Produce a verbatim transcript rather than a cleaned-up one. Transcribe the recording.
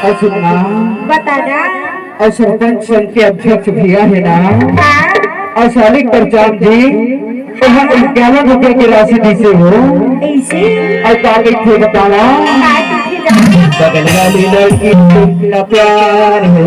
अउ सुन ना, बता ना। अउ सरपंच संघ के अध्यक्ष भैया हे ना, हाँ। अउ सालिक प्रचार जी, ओहा इक्यावन रुपया के राशि दिसे हो। ऐसे? अउ का कहिथे बतावा? का कहिथे? बगल वाली लड़की से मेरा प्यार है।